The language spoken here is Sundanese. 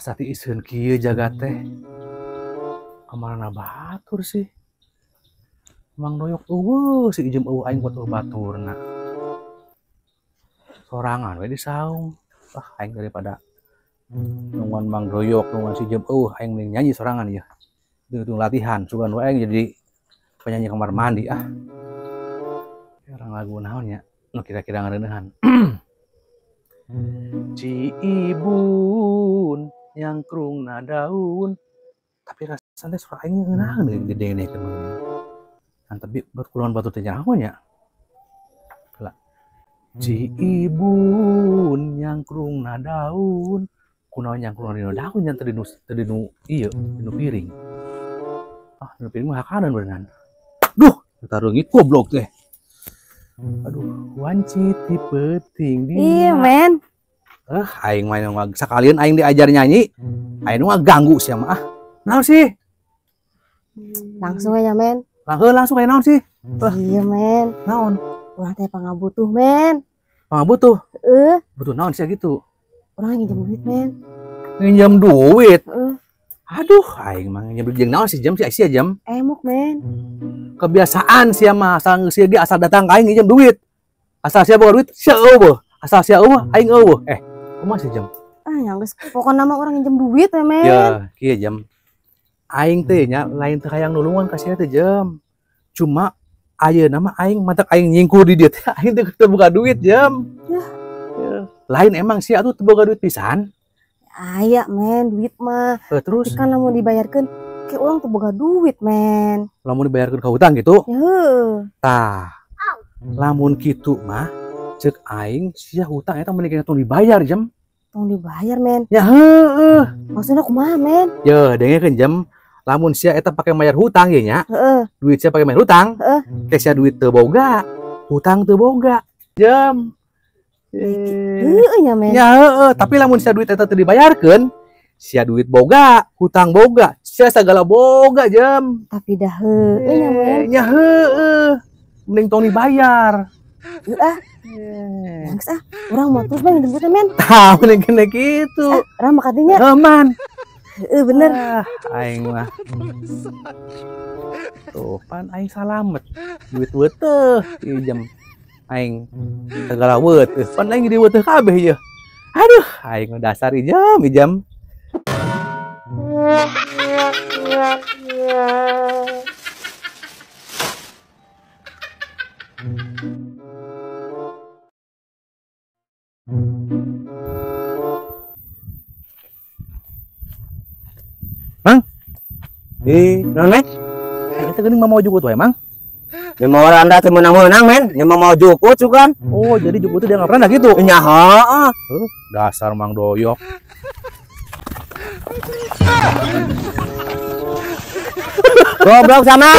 Asa tiiseun kieu jagat teh. Kamarana batur sih. Mang Doyok eueuh si Ijem eueuh aing buat baturna. Sorangan we di saung. Wah aing daripada nungguan Mang Doyok, nungguan si Ijem eueuh aing mending nyanyi sorangan ya. Itu latihan sugan we aing jadi penyanyi kamar mandi ah. Orang lagu naon nya? Nu kira-kira ngareuneuhan. Ci ibun nyangkrungna daun, tapi rasanya suara aing ngeunaheun gede-gede kan tapi berkulon batu teh nyaho nya. Lah. Ci ibun nyangkrungna daun, kunaon nyangkrungna dina daun nya teu dinu ieu, dinu piring. Ah, dinu piring mah hakanan beunang. Duh, eta reungit goblok teh. Aduh, wanci ti peuting dina. Iya, men. Aing mah sakalian aing diajar nyanyi, aing mah ganggu sia mah. Ah, naon sih? Langsung aja, men. Langsung aja naon sih? Iya, men. Naon? Urang teh pangabutuh, men. Pangabutuh? Heeh. Butuh naon sih gitu? Urang nginjem duit, men. Nginjem duit? Heeh. Aduh, aing mah nginjem duit jeung naon sih jam sih sia jam? Emok, men. Kebiasaan sia mah asal geus ge asal datang ka aing nginjem duit. Asal sia boga duit, sia eueuh. Asal sia eueuh, aing eueuh. Kumaha sih jam? Ah, yang geus pokona mah urang nginjem duit we, men. Ya, kieu jam. Aing teh nya lain teh hayang nulungan ka sia teh jam. Cuma ayeuna mah aing matak aing nyingkur di dieu teh aing teh teu boga duit jam. Ya. Ya. Lain emang sia tuh teu boga duit pisan. Aya men duit mah. Terus kan lamun dibayarkeun ke urang teu boga duit men. Lamun dibayarkeun ka hutang gitu? Heeh. Tah. Lamun kitu mah ceuk aing sia hutang eta mending tong dibayar jam. Tong dibayar men. Ya heeh. Maksudnya kumaha men? Ya dengekeun jam. Lamun sia eta pake mayar hutang ye nya. Heeh. Duit sia pake mayar hutang. Heeh. Ke sia duit teu boga, hutang teu boga. Jam. Heeh nya men. Ya heeh, tapi lamun sia duit eta teu dibayarkeun, sia duit boga, hutang boga, sia sagala boga jam. Tapi dah heueuh nya men. Nya heueuh. Mending tong dibayar. Heuh ah. Geus ah, urang mau terus men duitnya men. Tah, mending kena kitu. Ah, urang mah kadinya. Aman. Heeh bener. Ah, aing mah. Tuh pan aing salamet. Duit weuteuh ieu jam. Aing segala weuteuh. Pan aing jadi weuteuh kabeh ieu. Aduh, aing dasar ijam, ijam. Mang? Naon men? Eta geuning mah mau jukut wae, Mang. Nya mau anda teu meunang-meunang men, nya mau jukut sugan. Oh, jadi jukut itu dia nggak pernah gitu. Nya heeh. Dasar Mang Doyok. Goblok sama.